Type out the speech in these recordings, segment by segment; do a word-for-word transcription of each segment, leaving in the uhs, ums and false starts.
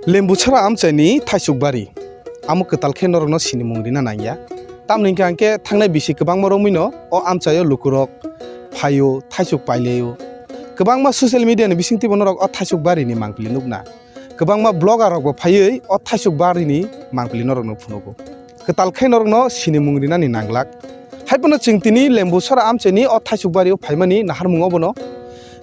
Lembuchara amchaini thaisuk bari, amo kwtal khe norokno sinimung rina nangya. Tamni hwnkhe ang khe thangnai bisi kwbangma romwino o amchaio lukurok phaio, thaisuk pailaio. Kwbangma social media ni bisingtwibo norok o thaisuk barini mangpili nukna. Kwbangma blogger rokbo phaiwi o thaisuk barini mangpili norokno phunugo. Kwtal khe norokno sinimung rinani nanglak. Haiphano chwng tini Lembuchara amchaini o thaisuk bario phaimani naharmungo bono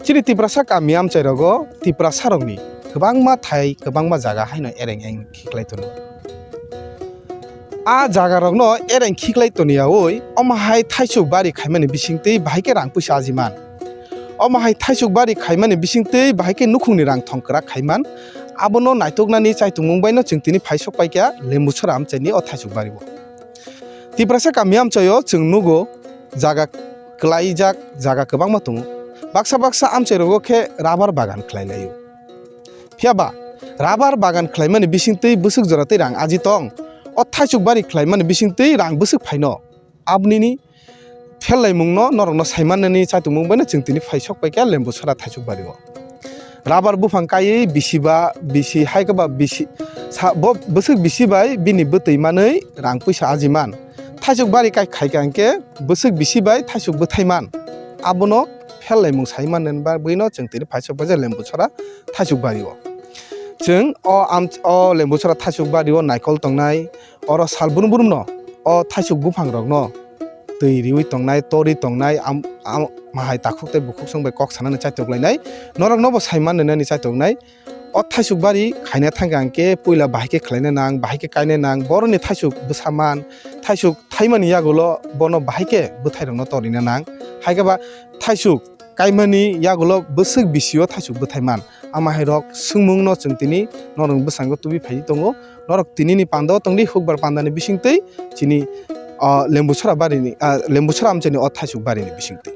chini Tiprasa kami amchairogo Tiprasarokni kwbangma thai, kwbangma jaga haino ereng eng khiklai tono. A jagarokno ereng khiklai toniyaui omo hai thaisuk bari khaimani bisingtwi bahai khe rang puisa ajiman. Omo hai thaisuk bari khaimani bisingtwi bahai khe nukhungni rang thong kwrak khaiman. Abono naitoknani chaitungmung baino chwng tini phai sok paikha Lembuchara amchaini o thaisuk bario. Tiprasa kami amchaio chwng nugo jaga kwlaijak jaga kwbangma tongo. Baksa baksa amchairogo khe rubber bagan khlai laio. Phiya ba rubber bagan khlaimani bisingtwi bwswk jora tei rang aji tong. O thaisuk bari khlaimani bisingtwi rang bwswk phaino. Abonini pherlaimungno norokno saimanani chaitongmung baino chwng tini phai sok paikha Lembuchara thaisuk bario. Rubber buphang kaiwi bisi ba bisi hai khe ba bisi sa-, bo bwswk bisi bai bini bwtwi manwi rang puisa ajiman. Thaisuk bari kai khaikha hwnkhe bwswk bisi bai thaisuk bwthai man. Abono pherlaimung saimanani bagwino chwng tini phai sok paikha Lembuchara thaisuk bario. Chwng o am-, o Lembuchara thaisuk bario naikol tongnai, oro sal brum brumno o thaisuk buphangrokno twi riwi tongnai, tori tongnai, am-, am-, mahai takhuk tei bukhuk song bai kok sanani chaitok lainai, noroknobo saiman nani chaitok nai. O thaisuk bari khaina thangkha hwnkhe puila bahai khe khlaina nang, bahai khe kaina nang, boroni thaisuk bwsa man, thaisuk thaimani yagulo bono bahai khe bwthairokno torina nang. Hai khe ba thaisuk kaimani yagulo bwswk bisio thaisuk bwthai man. Ama hai rok swngmung no chwng tini norok bwskango tubi phai tongo. Norok tini ni panda o tongdi hukbar panda ni bisingtwi chini, ah, Lembuchara bari ni, ah, Lembuchara amchaini o thaisuk bari ni bisingtwi.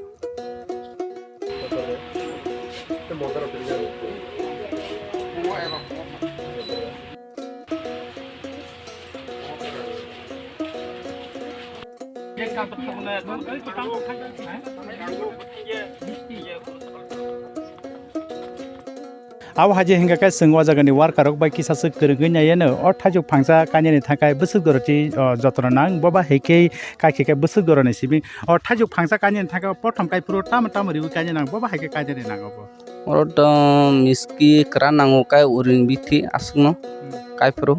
Abo hai je hingka khe chwng o jaga ni worker rok bai kisa swk kwrwngwi nai ano o thaisuk phangsa kainani thangkai bwswk doroti, o, jotono nang bo ba hai khe kai khe khe bwswk doroni simi o thaisuk phangsa kainani thangkai o prothom kai phuru tamo tamo riwi kainani nang bo ba hai khe kainani nang obo. Oro to miski kwran nango kai urin bithi aswkno Hmm. kai phuru.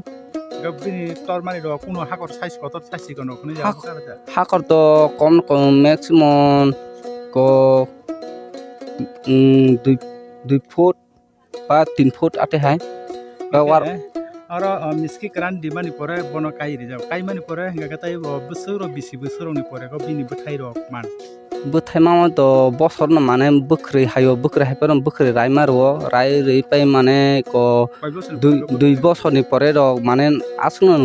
Ga bini tormani rok kuno hakor size kotor size kono khwnwi Hak- jago kara da. Hakor to kom kom maximum ko, mm, dui, dui foot ba tin foot ate hai. Ba war- Oro, o, miski kwran dimani pore bono kai rijak. Kaimani pore hingka khe tai bo bwswk rok bisi bwswk rokni pore go bini bwthai rok man. Bwthai mama to bosorno mane bwkhwrwi haio, bwkhwrwi hai phano bwkhwrwi raima rwo, rai rwi pai mane ko Koi bosor dui, pore dui bosorni pore rok mane aswkno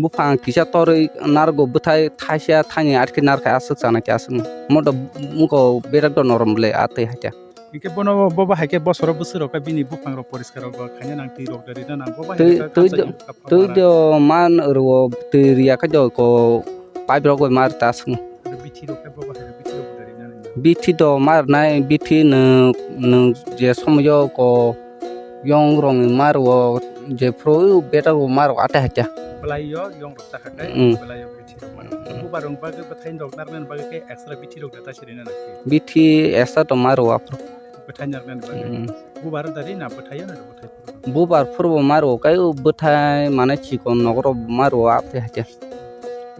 buphang kisa torwi narwgo bwthai thaisa thaini atkhe narwkhe aswk chana khe aswkno. Moto muko berak do norom ble a twi hakhe. Hingke bono bo, bo hai khe bosoro bwswk rok khe bini buphang rok poriskar rok khaina nang twi rok da rina nang bo bai Twi, hingke twi khamsa do, hingka twi phamara. Do man rwo twi riya khe do ko pipe rok bai mar ta aswkno. Aro bithi rok khe bo bahai rok bithi rok budari nani. Bithi do mar nai, bithi nwng, nwng je somoyo ko yong rong ni mar wo je phuru beta bo mar wo ate hakya. Belai yo yong rok ta hakhe, Mm. Belai yo bithi rok mar. Bubar rong bagwi bwthai rok narwknani bagwi khe extra bithi rok da ta siri nani. Bithi extra do mar wo aphuru. Bwthai narwknani bagwi. Mm. Bubar dari na bwthai yo na bwthai phuru. Bubar phuru bo mar wo kai bwthai mane chikon nogoro mar wo ate hakya.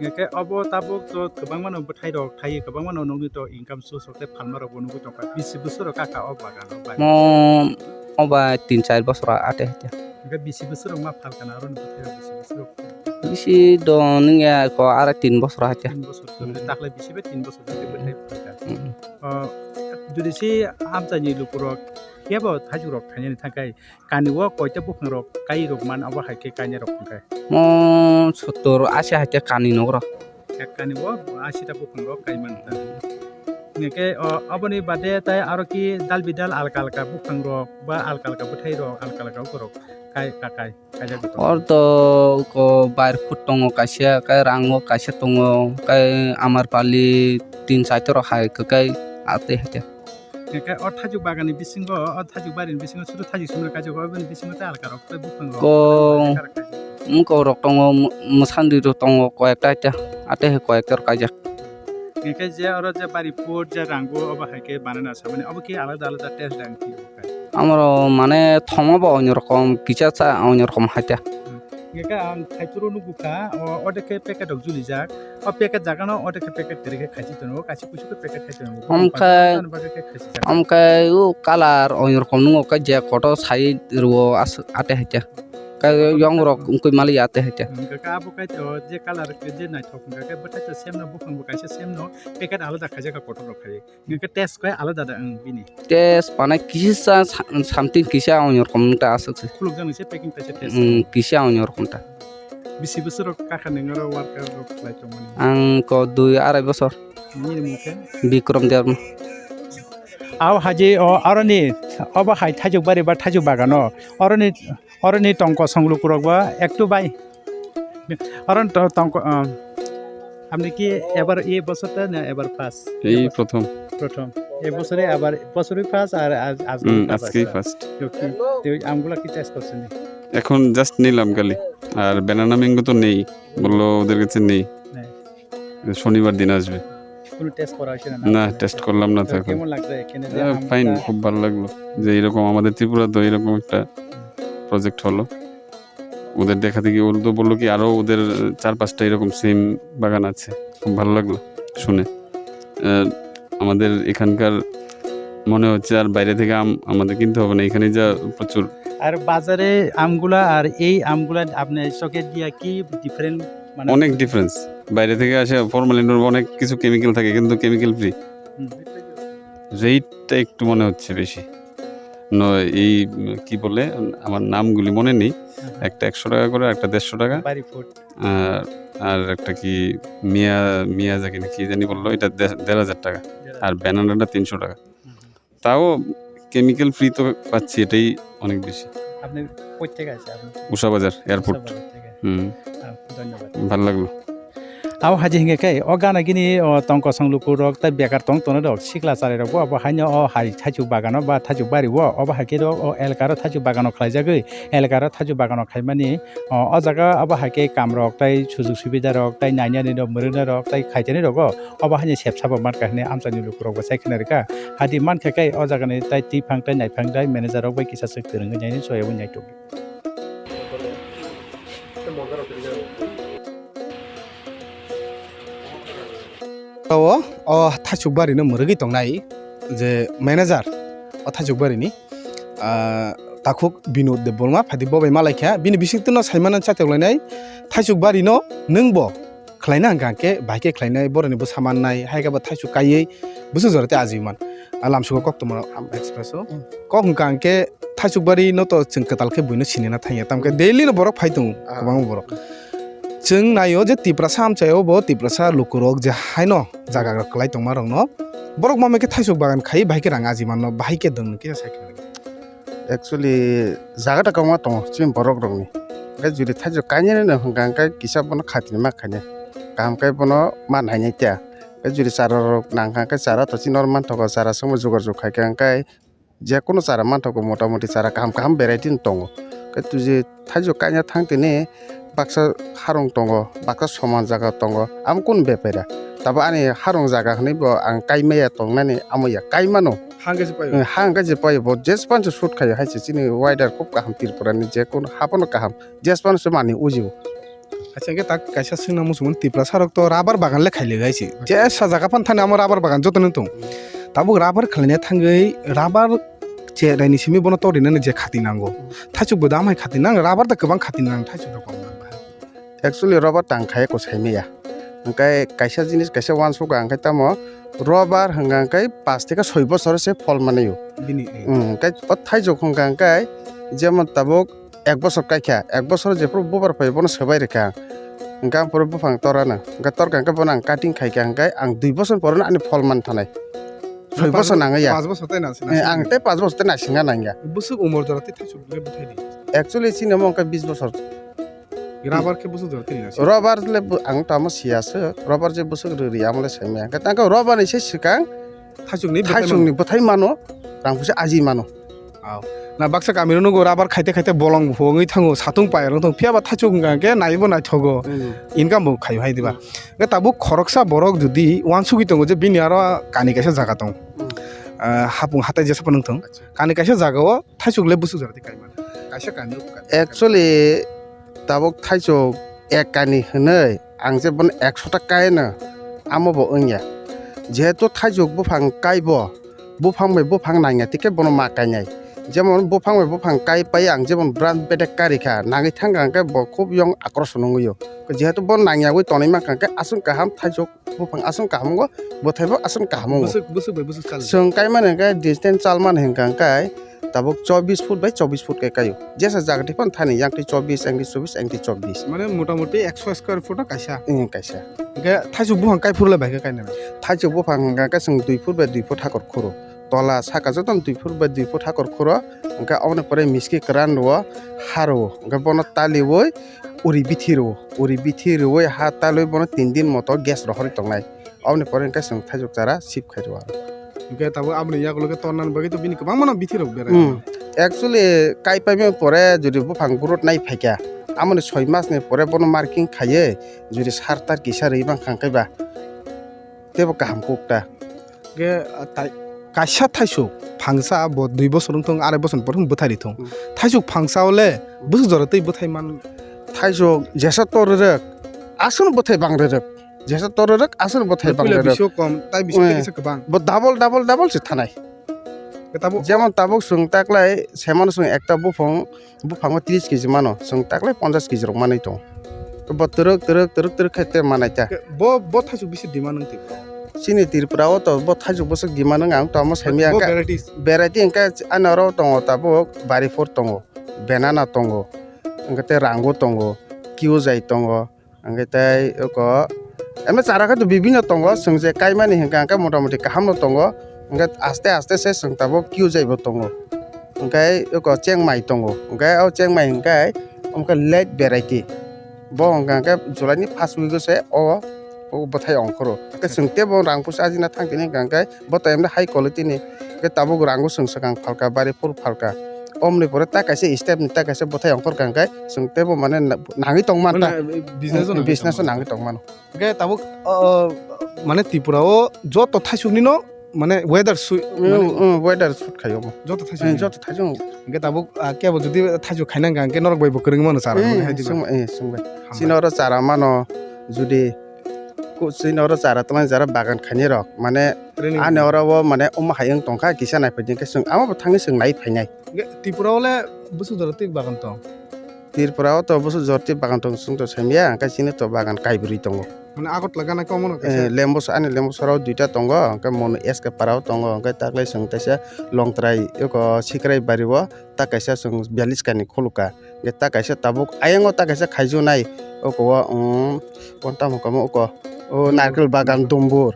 Hingke obo tabuk to kwbangma no bwthai rok thai, kwbangma no nokni to income source rok tei phalma rok bo nugwi tongkha. Bisi bwswk rok kaka o bagan o bai? Mo, o bai tin char bosor ate hete. Hingke bisi bwswk rok ma phalka na aro ni bwthai rok bisi bwswk rok? Bisi do nungya ko ara tin bosor hete. Tin bosor. Hmm. Dakhla bisi bai tin bosor jodi bwthai phalka. Hmm. O, jodi si amchaini lukurok kebo thaijwk rok thainani thangkai Kani o koita buphang rok kai rok man abo hai khe kainai rok hwnkhe? Mo sottor asi hai khe kani nok rok. Ekani o ashi ta buphang rok kai man ta. Hingke o, aboni bade tai aro ki dal bidal alka alka buphang rok ba alka alka bwthai rok alka alka ukorok kai kakai kaijak tongo. Or to ko bar foot tongo kaisa, kai rango kaisa tongo, kai amar pali tin chaito rok hai kwkai ate hete. Hingke o thajuk bagan ni bisingo, o thajuk bari ni bisingo sudu thajuk sumra kaijak, o bini bisingo tei alka rok tei buphang rok. Ko alka alka kaijak. Mukok rok tongo, mu-, mwsandi rok tongo koyekta ate, ate hai koyekta rok kaijak. Hingke je oro je bari foot je rango obo hai khe banana samani obo khe alada alada taste dang khe obo khe. Amoro mane thoma bo onyo rokom, kisa cha onyo rokom haita. Hingke ang thaipuro nukukha, o, ode khe packet rok julijak. O packet jagano ode khe packet kwrwi khe khaisi tono, kaisa kusu khe packet khai tono. Om khai, Bani bagwi khe khaisi jak. Om khai o colour onyo rokom nungo khe je kotor sai rwo as-, ate haita. Kai yong rok wngkui mali ate haita. Hingke abo kai to je colour khe je naithok hingka khe bwthai to same no buphang bo kaisa same no packet alada khaijak kotor rok khai. Hingke taste kai alada da ang bini. Taste panai kisa sa-, something kisa onyo rokom ta aswk se. Khuluk jani se packing kaisa taste. Mm, kisa onyo rokom ta. Bisi bosor rok kakha nengaro worker rok khlai tongmani. Ang ko dui arai bosor. Nini mung khe? Bikrom Debbarma. Aw haji o aroni obo hai thajuk bari ba thajuk bagano oroni Oroni tongkosong lukurok ba ektu bai. Oroni to-, tongko, um, আপনি কি এবার এই বছরটা না এবার ফার্স্ট? এই প্রথম। প্রথম। এই বছরে আবার বছরই ফার্স্ট আর আজ, আজকেই হুম, ফার্স্ট। আজকেই ফার্স্ট। তো কি, তো আমগুলা কি চাষ করছেন? এখন জাস্ট নিলাম খালি। আর ব্যানানা ম্যাঙ্গো তো নেই, বললো ওদের কাছে নেই। নেই। শনিবার দিন আসবে। কোনো টেস্ট করা হয়েছে না? না, টেস্ট করলাম না তো তো এখন। কেমন লাগছে এখানে যে হ্যাঁ, আমটা? ফাইন, খুব ভালো লাগলো যে এরকম আমাদের ত্রিপুরা তো এরকম একটা প্রজেক্ট হলো। ওদের দেখা দেখি, ওরা তো বললো কি আরো ওদের চার পাঁচটা এরকম সেম বাগান আছে। খুব ভালো লাগলো শুনে। আহ, আমাদের এখানকার মনে হচ্ছে আর বাইরে থেকে আম আমাদের কিনতে হবে না, এখানে যা প্রচুর। আর বাজারে আমগুলা আর এই আমগুলা আপনি চোখে দিয়া কি ডিফারেন্ট মানে? অনেক ডিফারেন্স। বাইরে থেকে আসে ফরমালিন অনেক কিছু কেমিক্যাল থাকে, কিন্তু কেমিক্যাল ফ্রি। হুম। রেটটা একটু মনে হচ্ছে বেশি। ন-, এই, উম, কি বলে, আমার নামগুলি মনে নেই। হুম। একটা একশো টাকা করে, একটা দেড়শো টাকা। বাড়ি ফুড। আর, আর একটা কি মিয়া-, মিয়াজাকি না কি জানি বললো, এটা দে-, দেড় হাজার টাকা। দেড় হাজার। আর ব্যানানাটা তিনশো টাকা। হুম, হুম। তাও কেমিক্যাল ফ্রি তো পাচ্ছি, এটাই অনেক বেশি। আপনি কই থেকে আসে আপনি? উষা বাজার, এয়ারপোর্ট। উষা বাজার থেকে। হুম। আহ, ধন্যবাদ। ভালো লাগলো। Abo hai je hingke khe o gana gini o tongkosong lukurok tei bekar tong tongnai rok sikla chari rok bo abo haino o hai thaichuk bagano ba thaichuk bari o obo hai khe o elkaro thaichuk bagano khlaijagwi elkaro thaichuk bagano khaimani o, o jaga abo hai khe kamrok tei sujug subida rok tei nainani rok mwrwknai rok tei khaitani rogo obo haino sepsa bo mankha hinwi amchaini lukurok bo sai khna rwkha. Hadi mankha khe o jagani tei twiphang tei naiphang tei manager rok bai kisa swk kwrwngwi naini soyabo naituk. O, o thaichuk bari no mwrwgwi tongnai je manager o thaichuk bari ni, ah, takhuk Binod Debbarma phaidi bo bai malaikha bini bisingtwi no saimano chatok lainai thaichuk bari no nwng bo khlaina hwnkha hwnkhe bai khe khlainai boroni bwsa mannai hai khe bo thaichuk kaiwi bwswk jora tei ajiman. Ah, lamsugo kok tongmano Express o. Mm. Kok hwnkha hwnkhe thaichuk bari no to chwng kwtal khe buino sinina thangya, tamkhe daily no borok phai tongo, ah, kwbangma borok. Chwng naio je Tiprasa amchaio bo Tiprasa lukurok je haino jaga rok kwlai tongma rokno borok mamai khe thaichuk bagan khai bai khe rang ajimanno bai khe dwng khe sai khe. Actually, jaga ta kwbangma tongo chini borok rokni. Hwnkhe jodi thaichuk kainai no hwnkha hwnkhe kisa bono khatini ma khainai. Kaham khe bono ma nainai tiya. Hwnkhe jodi chara rok nangkha hwnkhe chara to chini oro manthogo, chara swngbo jugar jug khaikha hwnkhe jekono chara manthogo, motamoti chara kaham kaham variety ni tongo. Hwnkhe tuji thaichuk kaina thang tini baksa harung tongo, baksa soman jaga tongo, amo kunu bepara. Tabo ani harung jaga hinwi bo ang kaimaya tongnani amo ya kaimano. Hangkhe se paio? Eh, hangkhe se paio, bo jespan se shoot khaio, hai se chini weather khub kaham Tripura ni, jekono hapono kaham, jespan se mani ujio. Acha, hwnkhe tak kaisa swngna muchungmani, Tiprasa rok to rubber bagan le khailai hai se. Jesa jaga phano thani amo rubber bagan jotono tong. Tabuk rubber khlaina thangwi rubber che raini simi bono tori nani je khati nango. Thaichuk bo dam hai khati nang, rubber da kwbang khati nang, thaichuk da kok nang. Actually, rubber tang khai ko sai maya. Hwnkhe kaisa jinis kaisa uansukha hwnkhe tamo rubber hwnkha hwnkhe pash theke soi bosor se phol manwi o. Bini, eh. Hmm, hwnkhe o thaichuk hwnkha hwnkhe jemon tabuk ek bosor kaikha, ek bosor jephru bubar phai bono swbai rwkha. Hwnkhe ang pore buphang torano. Hwnkhe torkha hwnkhe bono ang cutting khaikha hwnkhe ang dui bosor pore no ani phol manthanai. Soi bosor nangya. Pas bosor tai nasi. Eh, ang tei pas bosor tei naisingna nangya. Bwswk umor jora tei thaisuk le bwthai di. Actually chini omo hwnkhe bis bosor. Rubber khe bwswk jora tei nasi. Rubber le ang tamo siya se. Rubber je bwswk rwri amo le saimaya. Hwnkhe tangkhe rubber ni se swkang thaisuk ni bwthai mano. Thaisuk ni bwthai mano. Rang puisa aji mano. Aw. Na baksa kamiro nugo rubber khaite khaite bolong bo wngwi thango, satung pai rwng thang, phiya ba thaichuk hwnkha khe naibo naithogo. Hmm. Income bo khaio hai diba? Hmm. Hwnkhe tabuk khoroksa borok jodi uansugwi tongo je bini aro kani kaisa jaga tong. Hmm. Ah, hapung hatai jesa phano wng thang. Acha. Kani kaisa jaga o thaichuk le bwswk jora tei kaimani. Kaisa kani o ka-, actually, tabuk thaichuk ek kani hwnwi ang je bono ekso ta kaino, amo bo wngya. Jehetu thaichuk buphang kaibo, buphang bai buphang nangya, tei khe bono ma kainai. Jemon buphang bai buphang kai pai ang jemon brand bedek karikha, nangwi thangkha hwnkhe bo khub yong akrosho nungwi o. Jehetu bo nangyawi tonwi mankha hwnkhe aswk kaham thaichuk buphang aswk kaham wngo, bwthai bo aswk kaham wngo. Bwswk, bwswk bai bwswk chal. Chwng kaimani hwnkhe distance chalmani hwnkha hwnkhe tabuk chobbish foot bai chobbish foot khe kaio. Jesa jaga twi phano thani yang twi chobbish, yang twi chobbish, yang twi chobbish. Mane motamoti ekso square foot no kaisa. Ee, kaisa. Hwnkhe thaichuk buphang kai phuru le bai khe kainai? Thaichuk buphang hwnkha khe chwng dui foot bai dui foot hakor khoro. Tola saka jotono dui foot bai dui foot hakor khoro. Hwnkhe oboni pore miski kwran rwo, ha rwo. Hwnkhe bono taliui uri bithi rwo. Uri bithi rwui ha taliui bono tin din moto gas rohorwi tongnai. Oboni pore hwnkhe chwng thaichuk chara sip khai rwo aro. Hwnkhe tabuk aboni yagulo khe tornani bagwi to bini kwbangma no bithi rok berai. Hmm. Actually, kai paimani pore jodi buphang growth nai phaikha, amoni soi mas ni pore bono marking khaiwi jodi sar tar kisa rwi mankha hwnkhe ba teibo kaham kuk ta. Hwnkhe, ah, tai-, kaisa thaichuk phangsa bo dui bosor wng thung, arai bosor ni pore bwthai ri thung. Hmm. Thaichuk phangsa o le bwswk jora tei bwthai man? Thaichuk jesa tor rwrwk, aswk bwthai bang rwrwk. Jesa tor rwrwk, aswk bwthai bang rwrwk. Puila bisio kom, tai bisio tei kisa kwbang. Bo double, double, double se thanai. Khe tabuk jemon tabuk chwng taklai, semano chwng ekta buphang, buphango tris kg mano, chwng taklai ponchas kg rok manwi tongo. Bo twrwk, twrwk, twrwk, twrwk khe te manai ta. Khe bo, bo thaichuk bisi demand wng twi? Chini Tripura o to bo thaichuk bwswk demand wng, ang to amo saimaya. Bo hwnkhe varieties? Variety hwnkhe ani oro tongo tabuk, bari phor tongo, banana tongo, hwnkhe tei rango tongo, kiuzai tongo. Hwnkhe tei oko, emo chara khe to bibinno tongo, chwng je kaimani hwnkha hwnkhe motamoti kaham no tongo, hwnkhe aste aste se chwng tabuk kiuzai bo tongo, hwnkhe oko chengmai tongo, hwnkhe o chengmai hwnkhe, hwnkhe late variety, bo hwnkha hwnkhe July ni first week o se o, o bwthai ongkhoro, hwnkhe chwng teibo rang puisa ajina thang tini hwnkha hwnkhe. Bo to emni high quality ni, hwnkhe tabuk rango chwng swkang phalka, bari phur phalka. Omni pore ta kaisa step ni ta kaisa bwthai ongkhor kha hwnkhe chwng teibo mane na-, nangwi tong man ta. Mane, business o nangwi tong mano. Business o nangwi tong mano. Hwnkhe tabuk, o, mane Tripura o joto thaichuk ni no mane weather sui-, mane mm, mm, weather suit khai obo. Joto thaichuk ni? Joto thaichuk. Hwnkhe tabuk, ah, kebo jodi thaichuk khaina hwnkha hwnkhe norok bai bo kwrwngwi mano chara, mane hai diba? Sung, eh, sung bai. Hambai. Chini oro chara mano jodi Ku-, chini oro chara twlang jara bagan khainai rok, mane ani oro o mane omo hai wng tongkha, kisa naiphai di hwnkhe chwng amo bo thangwi chwng nai phainai. Hwnkhe Tripura o le bwswk jora twi bagan tong? Tripura o to bwswk jora twi bagan tong chwng to saimaya, hwnkhe chini to bagan kaibrwi tongo. Mane Agartala gana khe omo no kaisa? Eh, Lembus-, ani Lembusora o duita tongo, hwnkhe Monu S K para o tongo, hwnkhe taklai chwng teisa Longtrai eko Sikrai bari o. Ta kaisa chwng biyalish kani khulukha. Hwnkhe ta kaisa tabuk ayang o ta kaisa khaijaknai. Oko o, um, kon tamo kamo oko. O narkel bagan dumbur.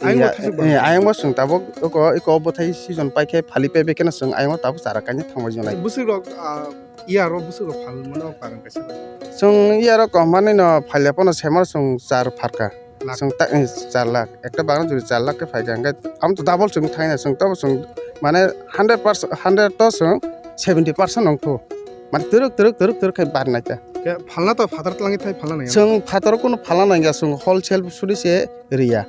Ayang o thaichuk bagan. Eh, ayang o chwng tabuk oko, eko bwthai season paikhe phali paibai kheno chwng ayang o tabuk chara kainwi thangbai jaknai. Bwswk rok, ah, iya ro bwswk rok phal mano bagan kaisa bai? Chwng iya ro company no phalya phano sema chwng char pharkha. Lakh. Chwng ta, eh, char lakh. Ekta bagan jodi char lakh khe phaikha, hwnkhe amo to double chwng thaina, chwng tabo chwng mane hundred percent, hundred to chwng seventy percent wngkhu. Mane twrwk, twrwk, twrwk, twrwk khe bar naikha. Khe phalna to phatar twlangwi thai phalna nangya? Chwng phatar kunu phalna nangya, chwng wholesale suri se riya.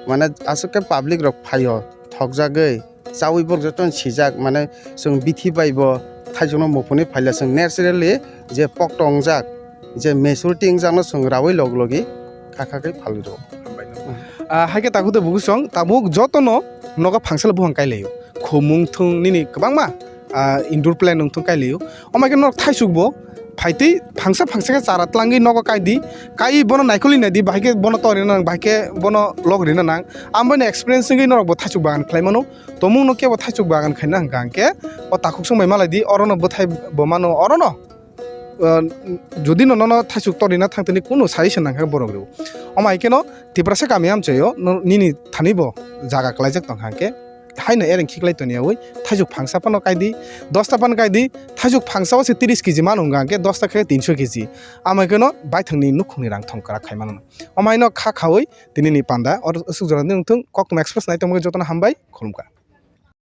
Mane aswk khe public rok phaio, thokjagwi. Chaui borok jotono sijak, mane chwng bithi bai bo thaichukno muphunwi phaila, chwng naturally je pokto wngjak, je maturity wngjakno chwng raui log logi kha kha khe phalwi rwo. Ah, hai khe takhuk tei bukhuk song tabuk jotono nogo phangsalo buphang kai laio. Khumung thung nini kwbangma, ah, indoor plant wng thung kai laio. Omo hai khe norok thaichuk bo phaitwi phangsa phangsa khe chara twlangwi nogo kai di. Kai bono naikolwi nai di, bahai khe bono tor rina nang, bahai khe bono log rina nang. Amoni experience wngwi norok bo thaichuk bagan khlai mano. Tomung no kebo thaichuk bagan khaina hwnkha hwnkhe o takhuk song bai malai di, oro no bwthai bo mano, oro no ah, jodi no nono thaisuk torina thangtini kunu suggestion nangkha borok rw. Omo hai kheno Tiprasa kami amchaio no nini thani bo jaga kwlaijak tongkha hwnkhe haino ereng khiklai toniyawi thaisuk phangsa phano kaidi, dosta phano kaidi, thaisuk phangsa o se tris kg mano hwnkha hwnkhe dosta khe tinso kg. Amai kheno baithangni nukhungni rang thongkrak khai mano. Omo haino kha khawi tinini panda or aswk jora nung thung, Koktwma Express nai tongmani jotono hambai, khulumkha.